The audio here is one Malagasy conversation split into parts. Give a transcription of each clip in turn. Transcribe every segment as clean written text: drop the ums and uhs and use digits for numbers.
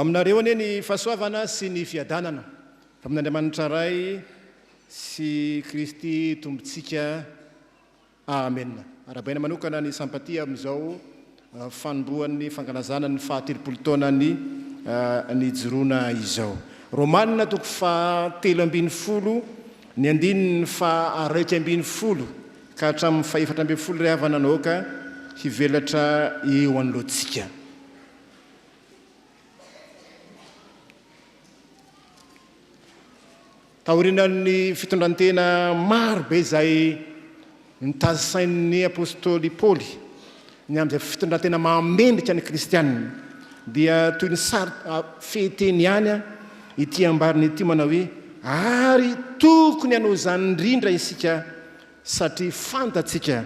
aminareo anie ny fahasoavana sy ny fiadanana avy amin'Andriamanitra Ray sy Kristy Tompontsika. Amena. Arahabaina manokana ny Sampatia amin'izao fanombohan'ny fankalazana ny fahatelopolo taonany nijoroana izao. Romana toko fahatelo ambin'ny folo ny andininy faha-11 ka hatramin'ny faha-14 ry havana no aoka hivelatra eo anoloantsika. Taorian'ny fitondran-tena maro be izay notalisain'ny apostoly Paoly ny amin'izay fitondran-tena mahamendrika ny kristiana, dia toy ny sary fehinteny ihany ity ambariny ity manao hoe, Ary tokony hanao izany indrindra isika satria fantatsika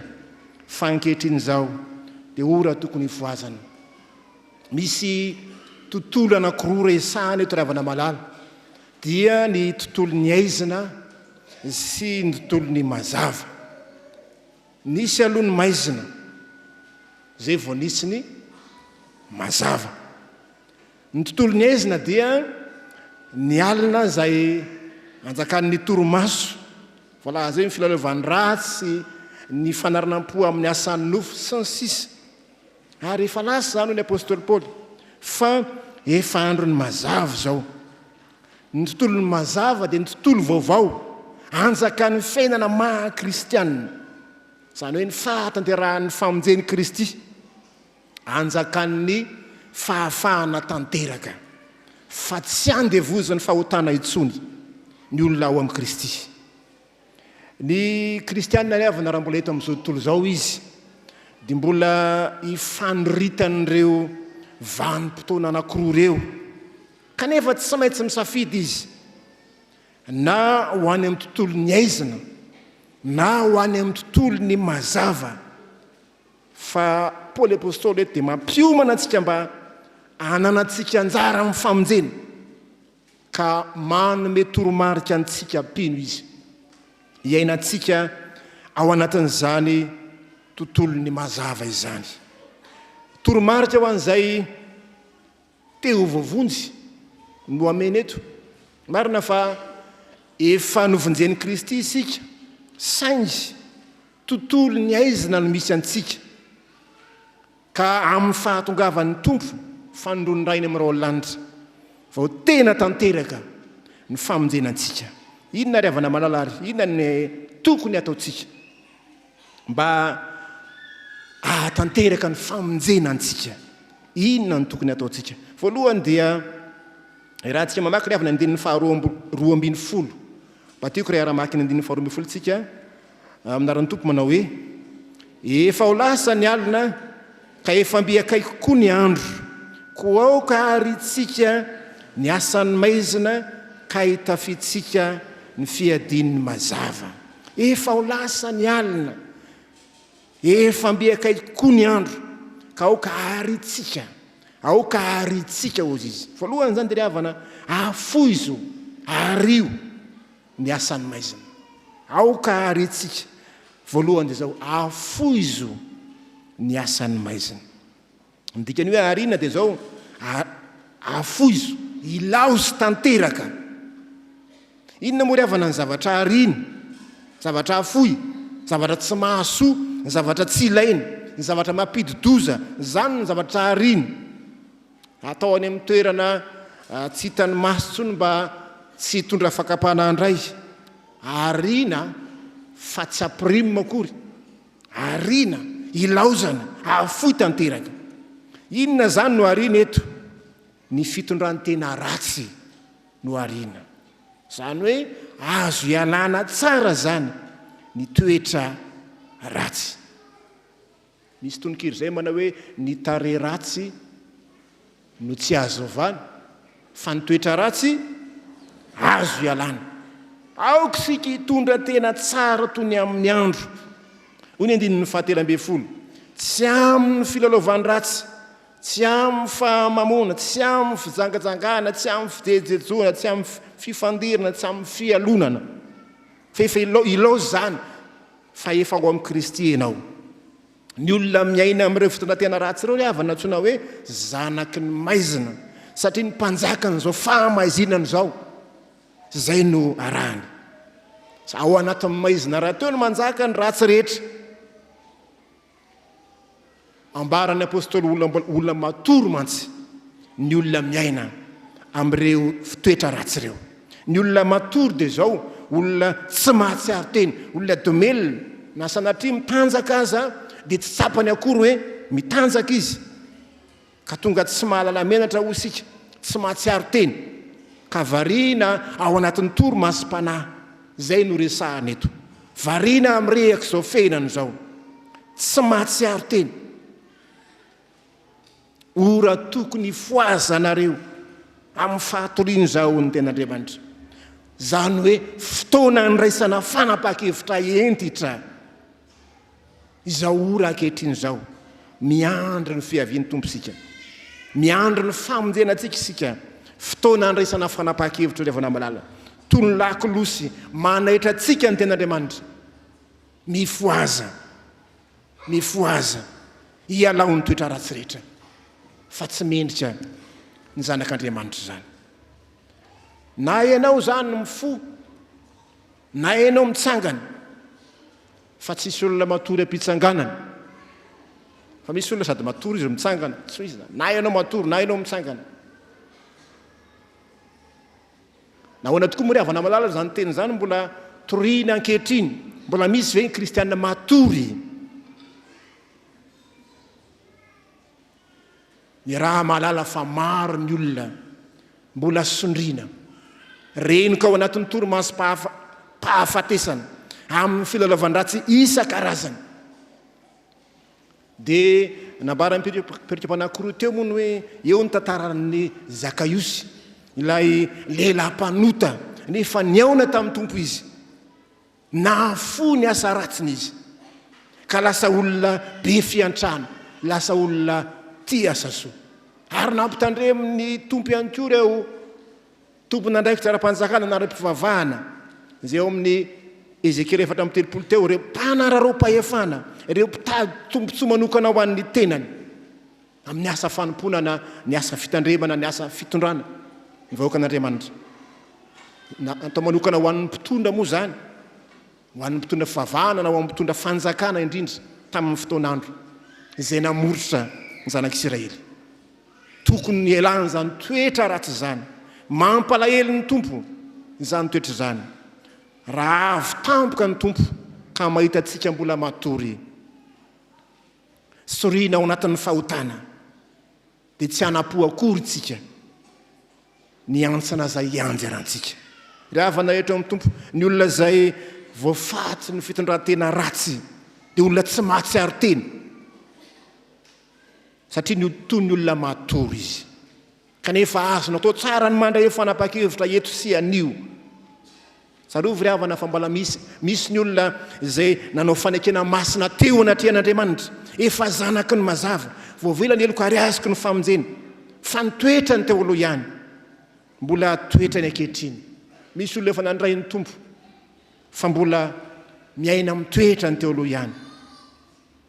fa ankehitriny izao dia ora tokony hifohazana. Misy tontolo anankiroa resahana eto ry havana malala. Dia ny tontolon'ny haizina sy ny tontolon'ny mazava. Nisy aloha ny maizina, izay vao nisy ny mazava. Ny tontolon'ny haizina dia ny alina izay anjakan'ny torimaso, voalaza hoe ny filalaovan'ny ratsy, ny fanaranam-po amin'ny asan'ny nofo, sy ny sisa. Ary efa lasa izany hoy ny apostoly Paoly fa efa andron'ny mazava izao. Ny tontolon'ny mazava dia ny tontolo vaovao anjakan'ny fiainana maha kristianina. Izany hoe ny fahatanterahan'ny famonjen'i Kristy anjakan'ny fahafahana tanteraka fa tsy andevozin'ny fahotana intsony ny olona ao amin'i Kristy. Ny kristianina ry havana raha mbola eto amin'izao tontolo izao izy dia mbola ifanoritan'ireo vanim-potoana anankiroa ireo kanefa tsy maintsy misafidy izy na ho any amin'ny tontolon'ny aizina na ho any amin'ny tontolon'ny mazava. Fa Paoly Apostoly eto dia mampiomana antsika mba hananantsika anjara amin'ny famonjena. Ka manome toromarika antsika mpino Izy hiainantsika ao anatin'izany tontolon'ny mazava izany. Toromarika ho an'izay te ho voavonjy no amena eto. Marina fa efa novonjen'i Kristy isika, saingy tontolon'ny haizina no misy antsika. Ka amin'ny fahatongavan'ny Tompo fanindroany Rainy amin'ny rahona lanitra vao tena tanteraka ny famonjena antsika. Inona ry havana malala ary inona ny tokony hataontsika mba hahatanteraka ny famonjena antsika? Inona no tokony hataontsika? Voalohany dia raha tsika mamaky ry havana ny andininy faharoa 12. Mba tiako raha hiara-mamaky ny andininy faharoa ambin'ny folo tsika. Amin'ny anaran'ny Tompo manao hoe, Efa ho lasa ny alina, ka efa mby akaiky koa ny andro. Koa aoka harintsika ny asan'ny maizina, ka hitafiantsika ny fiadian'ny mazava. Efa ho lasa ny alina, efa mby akaiky koa ny andro, ka aoka harintsika, aoka harintsika, hozy izy. Voalohany izany dia ry havana, afoizo, ario. ny asan'ny maizina. Aoka àry isika voalohany dia izao, afoizo ny asan'ny maizina. Ny dikan'ny hoe ariana dia izao, afoizo, ilaozy tanteraka. Inona moa ry havana ny zavatra ariana, zavatra afoy, zavatra tsy mahasoa, ny zavatra tsy ilaina, ny zavatra mampidi-doza, izany ny zavatra ariana. Atao any amin'ny toerana tsy hitan'ny maso intsony mba tsy hitondra fakam-panahy indray. Ariana fa tsy ampirimina akory. Ariana, ilaozana, afoy tanteraka. Inona izany no ariana eto? Ny fitondran-tena ratsy no ariana. Izany hoe azo ialana tsara izany ny toetra ratsy. Misy tononkira izay manao hoe ny tarehy ratsy no tsy azo ovana fa ny toetra ratsy azo ialana. Aoka isika hitondra tena tsara toy ny amin'ny andro. Hoy ny andininy fahatelo ambin'ny folo, Tsy amin'ny filalaovan-dratsy, tsy amin'ny fahamamoana, tsy amin'ny fijangajangana, tsy amin'ny fijejojejoana, tsy amin'ny fifandirana, tsy amin'ny fialonana. Fa efa ilaozy izany. Fa efa ao amin'i Kristy ianao. Ny olona miaina amin'ireo fitondran-tena ratsy ireo ry havana antsoina hoe zanaky ny maizina. Satria ny mpanjakan'izao fahamaizinana izao, izay no arahany. Ao anatin'ny maizina rahateo no manjaka ny ratsy rehetra. Ambaran'ny apostoly olona olona matory mantsy ny olona miaina amin'ireo toetra ratsy ireo. Ny olona matory dia izao, olona tsy mahatsiaro tena, olona domelina, na sanatria mitanjaka aza dia tsy tsapany akory hoe mitanjaka izy. Ka tonga tsy mahalala menatra hoy isika, tsy mahatsiaro tena, ka variana ao anatin'ny torimasom-panahy. Izay no resahana eto. Variana mirehaka izao fiainana izao. Tsy mahatsiaro tena. Ora tokony hifohazanareo amin'ny fahatoriana izao ny Tenin'Andriamanitra. Izany hoe fotoana andraisana fanapahan-kevitra hentitra. Izao ora ankehitriny izao, miandry ny fiavian'ny Tompo isika. Miandry ny famonjena antsika isika. Fotoana andraisana fanapahan-kevitra ry havana malala. Toy ny lakolosy manaitra antsika ny Tenin'Andriamanitra. Mifohaza. Mifohaza. Ialao ny toetra ratsy rehetra. Fa tsy mendrika ny zanak'Andriamanitra izany. Na ianao izany mifoha, na ianao mitsangana, Fa tsisy olona matory am-pitsanganana. Fa misy olona sady matory izy no mitsangana. Tsy misy izany. Na ianao matory na ianao mitsangana. Nahoana tokoa moa ry havana malala izany teny izany mbola torina ankehitriny? Mbola misy ve ny kristiana matory? Iaraha-mahalala fa maro ny olona mbola sondriana, renoka ao anatin'ny torimasom-pahafatesana amin'ny filalaovan-dratsy isan-karazany. Dia nambaran'ny perikopa anankiroa teo moa ny hoe eo ny tantaran'i Zakaiosy, ilay lehilahy mpanota, nefa nihaona tamin'ny Tompo izy. Nahafoy ny asa ratsiny izy, ka lasa olona be fiantrana, lasa olona tia asa soa. Ary nampitandremin'ny Tompo ihany koa ireo tompon'andraikitra ara-panjakana na ara-pivavahana, izay ao amin'ny Ezekiela 34 teo, ireo mpanararaom-pahefana, ireo mpitady tombontsoa manokana ho an'ny tenany. Amin'ny asa fanompoana na ny asa fitandremana, ny asa fitondrana ny vahoakan'Andriamanitra. Natao manokana ho an'ny mpitondra moa izany, ho an'ny mpitondra fivavahana na ho an'ny mpitondra fanjakana indrindra tamin'ny fotoan'andro izay namoritra ny zanak'Isiraely. Tokony hialana izany toetra ratsy izany. Mampalahelo ny Tompo izany toetra izany. Raha avy tampoka ny Tompo ka mahita antsika mbola matory, Sorihina ao anatin'ny fahotana, dia tsy hanam-po akory isika ny hantsana izay hianjerantsika. Ry havana eto amin'ny Tompo, ny olona izay voafaty ny fitondran-tena ratsy dia olona tsy mahatsiaro tena, satria ny toy ny olona matory izy. Kanefa azonao atao tsara ny mandray fanapahan-kevitra eto sy anio. Tsarovy ry havana fa mbola misy misy ny olona izay nanao fanekena masina teo anatrehan'Andriamanitra, efa zanaky ny mazava, voavela ny heloka ary azoko ny famonjena, fa ny toetrany teo aloha ihany mbola toetrany ankehitriny. Misy olona efa nandray ny Tompo fa mbola miaina amin'ny toetrany teo aloha ihany.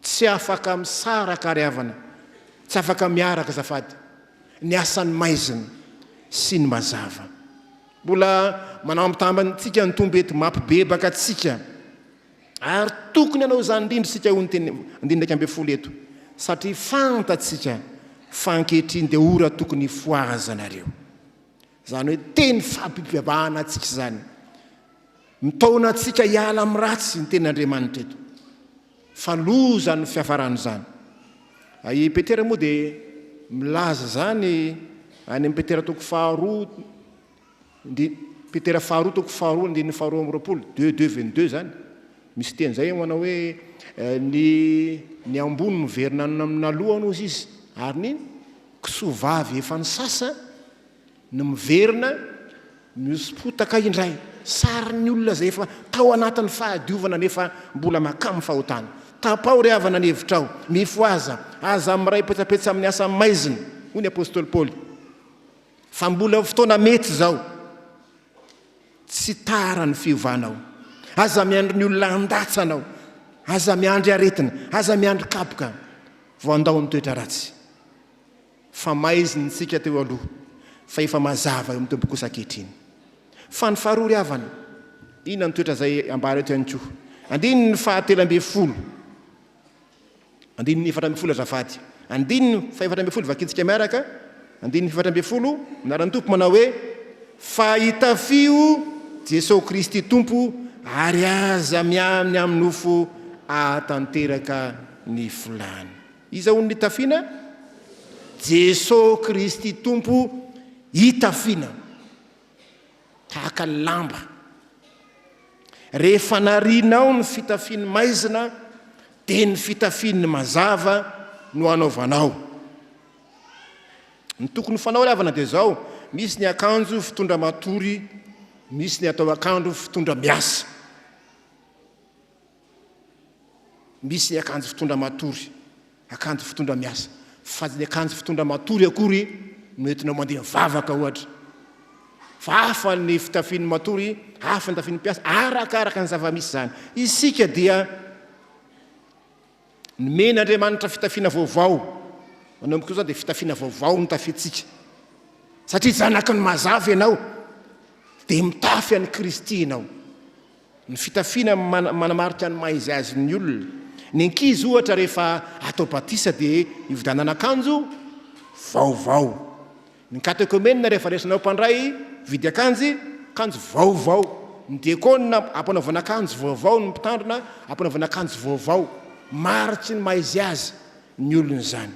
Tsy afaka misaraka ry havana, tsy afaka miaraka azafady, ny asan'ny maizina sy ny mazava. Mbola manambitamby antsika ny Tompo eto, mampibebaka antsika. Ary tokony hanao izany indrindra isika hoy ny teny andininy 11 eto, satria fantatsika fa ankehitriny dia ora tokony hifohazanareo. Izany hoe teny fampibebahana antsika izany. Mitaona antsika hiala amin'ny ratsy ny tenin'Andriamanitra eto. Fa loza ny fiafaran'izany. I Petera moa dia milaza izany any amin'ny Petera toko faharoa, Petera faharoa toko faharoa andininy faharoa amby roapolo, deux deux 22 izany. Misy teny izay manao hoe ny ny ambony miverina amin'ny nalohany hozy izy, ary ny kisoa vavy efa nisasa no miverina mihoso-potaka indray. Sarin'ny olona izay efa tao anatin'ny fahadiovana nefa mbola makamo fahotana. Tapaho ry havana ny hevitrao, mifohaza, aza miray petsapetsa amin'ny asa maizina, hoy ny apostoly Paoly. Fa mbola fotoana mety izao. Tsy tara ny fiovanao. Aza miandry ny olona handatsa anao. Aza miandry aretina, aza miandry kapoka vao handao ny toetra ratsy. Fa maizina isika teo aloha. Fa efa mazava eo amin'ny Tompo kosa ankehitriny. Fa ny faharoa ry havana, inona ny toetra izay ambara eto ihany koa? Andininy faha-13. Andininy 14 azafady. Andininy faha-14 vakintsika miaraka. Andininy faha-14, anaran'ny Tompo manao hoe, Fa itafio Jesoa Kristy Tompo ary aza miaminy amin'ny nofo ahatanteraka ny filàny. Iza hono ny itafiana? Jesoa Kristy Tompo itafiana. Tahaka ny lamba. Rehefa narianao ny fitafian'ny maizina dia ny fitafian'ny mazava no anaovanao. Ny tokony ho fanao ry havana dia izao, misy ny akanjo fitondra matory, misy ny atao akanjo fitondra miasa. Misy ny akanjo fitondra matory, akanjo fitondra miasa. Fa ny akanjo fitondra matory akory no entinao mandeha mivavaka ohatra. Fa hafa ny fitafian'ny matory, hafa ny fitafian'ny mpiasa, arakaraka ny zava-misy izany. Isika dia nomen'Andriamanitra fitafiana vaovao. Manomboka eo izany dia fitafiana vaovao no tafiantsika. Satria zanaky ny mazava ianao, dia mitafy an'i Kristy ianao. Ny fitafiana manamarika ny maha izy azy ny olona. Ny ankizy ohatra rehefa atao batisa dia ividianana akanjo vaovao. Ny katekomenina rehefa resinao mpandray vidy akanjy, akanjo vaovao. Ny diakona ampanaovana akanjo vaovao, ny mpitandrina ampanaovana akanjo vaovao. Mariky ny maha izy azy ny olona izany.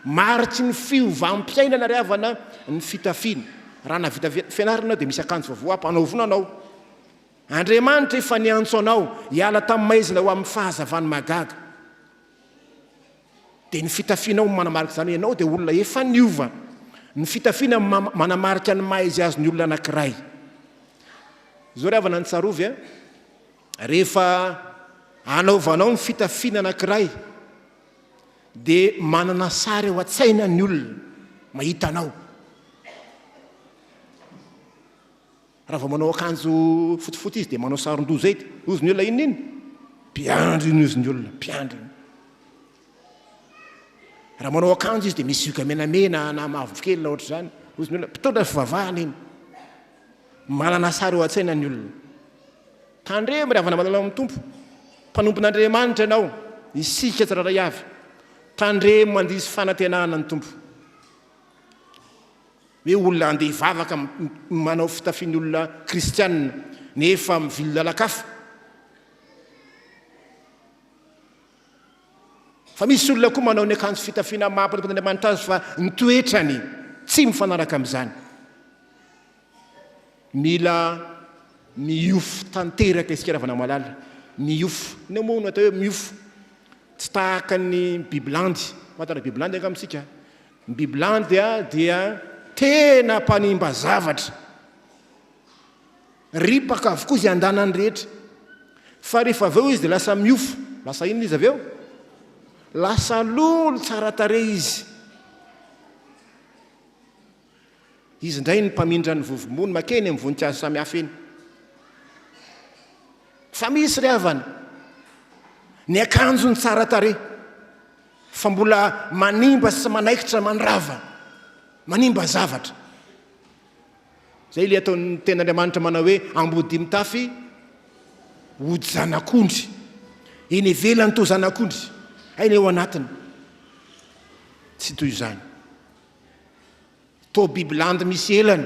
Mariky ny fiovam-piainana ry havana ny fitafiana. Raha nahavita fianarana dia misy akanjo vaovao ampanaovina anao. Andriamanitra efa niantso anao hiala tamin'ny maizina ho amin'ny fahazavany mahagaga. Dia ny fitafianao no manamarika izany hoe ianao dia olona efa niova. Ny fitafiana manamarika ny maha izy azy ny olona anankiray. Izao ry havana ny tsarovy a, rehefa anaovanao ny fitafiana anankiray dia manana sary ao an-tsaina ny olona mahita anao. Raha vao manao akanjo fotsifotsy izy dia manao saron-doha izay dia hozy ny olona inona iny? Mpiandry iny hozy ny olona, mpiandry iny. Raha manao akanjo izy dia misy zioga menamena na mavokely na ohatr'izany, hozy ny olona mpitondra fivavahana iny. Manana sary eo an-tsaina ny olona. Tandremo ry havana malala amin'ny Tompo. Mpanompon'Andriamanitra ianao, isika tsirairay avy. Tandremo mandiso fanantenana ny Tompo. Hoe olona handeha hivavaka manao fitafian'ny olona kristianina nefa mivily lalan-kafa. Fa misy olona koa manao ny akanjo fitafiana maha mpanompon'Andriamanitra azy fa ny toetrany tsy mifanaraka amin'izany. Mila miofo tanteraka isika ravana malala. Miofo. Inona moa no atao hoe miofo? Tsy tahaka ny bibilandy. Fantatra bibilandy angamba isika. Ny bibilandy dia tena mpanimba zavatra. Ripaka avokoa izay andanany rehetra. Fa rehefa avy eo izy dia lasa miofo. Lasa inona izy avy eo? Lasa lolo tsara tarehy izy. Izy indray ny mpamindra ny vovombony makeny amin'ny voninkazo samihafa eny. Fa misy ry havana, ny akanjony tsara tarehy. Fa mbola manimba sy manaikitra mandrava, manimba zavatra. Zay ilay ataon'ny tenin'Andriamanitra manao hoe ambodia mitafy hody zanak'ondry. Eny ivelany toa zanak'ondry, hay ny ao anatiny tsy toy izany. Toa biby landy misy elany.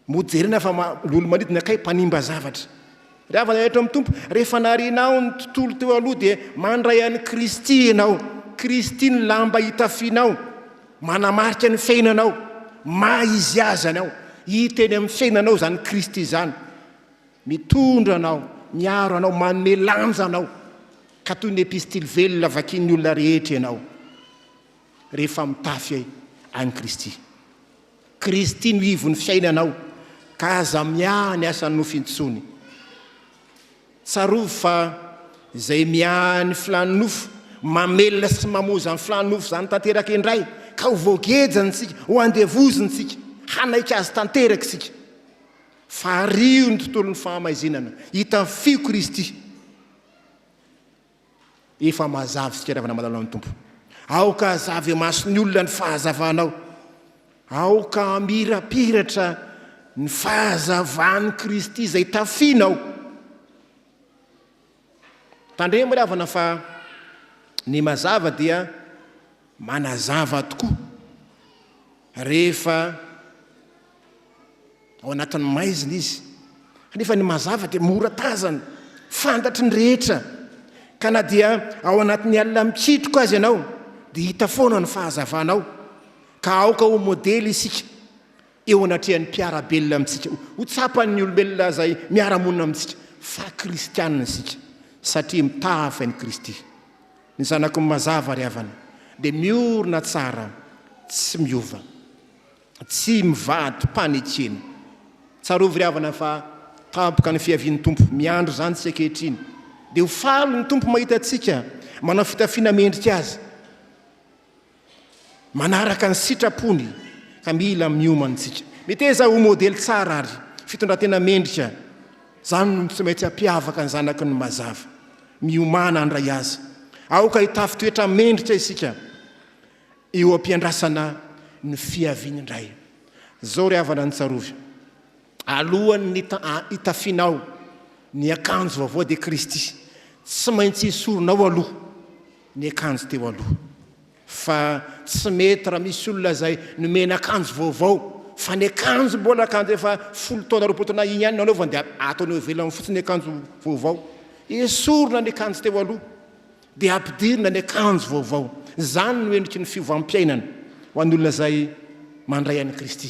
Mody jerena fa lolo manidina kay mpanimba zavatra. Ry havana eto amin'ny Tompo, rehefa narianao ny tontolo teo aloha dia mandray an'i Kristy ianao. Kristy ny lamba itafianao, manamarika ny fiainanao, maha izy azy anao. Hita eny amin'ny fiainanao izany Kristy izany. Mitondra anao, miaro anao, manome lanja anao. Ka toy ny epistily velona vakian'ny olona rehetra ianao rehefa mitafy an'i Kristy. Kristy no ivon'ny fiainanao ka aza miaha ny asan'ny nofo intsony. Tsarovy fa izay miaha ny filan'ny nofo, mamelona sy mamoa izany filan'ny nofo izany tanteraka indray, ka ho voagejany isika, ho andevoziny isika, hanaiky azy tanteraka isika. Fariho ny tontolon'ny fahamaizinana, hitafio Kristy. Efa mazava isika ry havana malala ao amin'ny Tompo. Aoka hazava eo imason'ny olona ny fahazavanao. Aoka hamirapiratra ny fahazavan'i Kristy izay tafianao. Tandremo ry havana fa ny mazava dia manazava tokoa rehefa ao anatin'ny maizina izy. Kanefa ny mazava dia mora tazana, fantatry ny rehetra. Ka na dia ao anatin'ny alina mikitroka aza ianao dia hita foana ny fahazavanao. Ka aoka ho modely isika eo anatrehan'ny mpiara-belona amintsika, ho tsapan'ny olombelona izay miara-monina amintsika fa kristianina isika satria mitafy an'i Kristy. Ny zanaky ny mazava ry havana dia miorina tsara, tsy miova, tsy mivadi-panekena. Tsarovy ry havana fa tampoka ny fiavian'ny Tompo, miandry izany isika ankehitriny. Dia ho faly ny Tompo mahita antsika manao fitafiana mendrika Azy. Manaraka ny sitrapony ka mila miomana isika. Meteza ho modely tsara ary fitondran-tena mendrika. Izany no tsy maintsy hampiavaka ny zanaky ny mazava. Miomàna handray azy. Aoka hitafy toetra mendrika isika eo am-piandrasana ny fiaviany indray. Izao ry havana no tsarovy, alohan'ny hitafianao ny akanjo vaovao dia Kristy, tsy maintsy esorinao aloha ny akanjo teo aloha. Fa tsy mety raha misy olona izay nomena akanjo vaovao fa ny akanjo mbola akanjo efa 10 taona 20 taona iny ihany no anaovany dia ataony eo ivelany fotsiny ny akanjo vaovao. Esorina ny akanjo teo aloha dia ampidirina ny akanjo vaovao. Izany no endriky ny fiovam-piainana ho an'ny olona izay mandray an'i Kristy.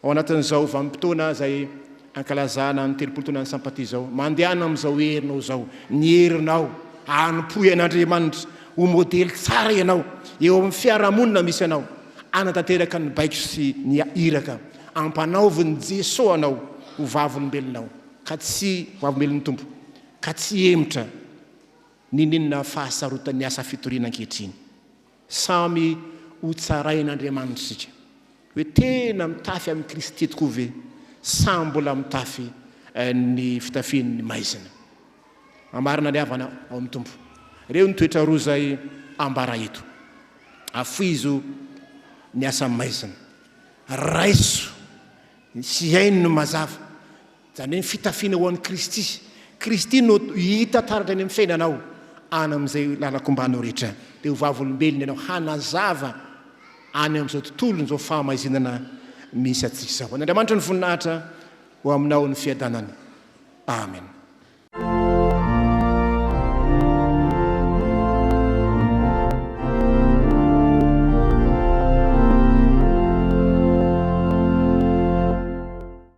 Ao anatin'izao vanim-potoana izay ankalazana ny 30 taonan'ny Sampati izao, mandehana amin'izao herinao izao, ny herinao hanompoy an'Andriamanitra, ho modely tsara ianao eo amin'ny fiarahamonina misy anao, hanatanteraka ny baiko sy ny iraka ampanaovin'i Jesoa anao ho vavolombelonao, ka tsy vavolombelon'ny Tompo, ka tsy hihemotra n'inon'inona fahasarotan'ny asa fitoriana ankehitriny. Samy ho tsarain'Andriamanitra isika hoe tena mitafy amin'i Kristy tokoa ve sa mbola mitafy ny fitafian'ny maizina. Amarina ny havana ao amin'ny Tompo. Ireo ny toetra roa izay ambara eto. Afoizo ny asa maizina. Raiso sy haino ny mazava. Izany hoe ny fitafiana ho an'i Kristy. Kristy no hita taratra eny amin'ny fiainanao, any amin'izay lalan-kombanao rehetra. Dia ho vavolombelona ianao hanazava any amin'izao tontolon'izao fahamaizinana misy antsika izao. An'Andriamanitra ny voninahitra, ho aminao ny fiadanana. Amen.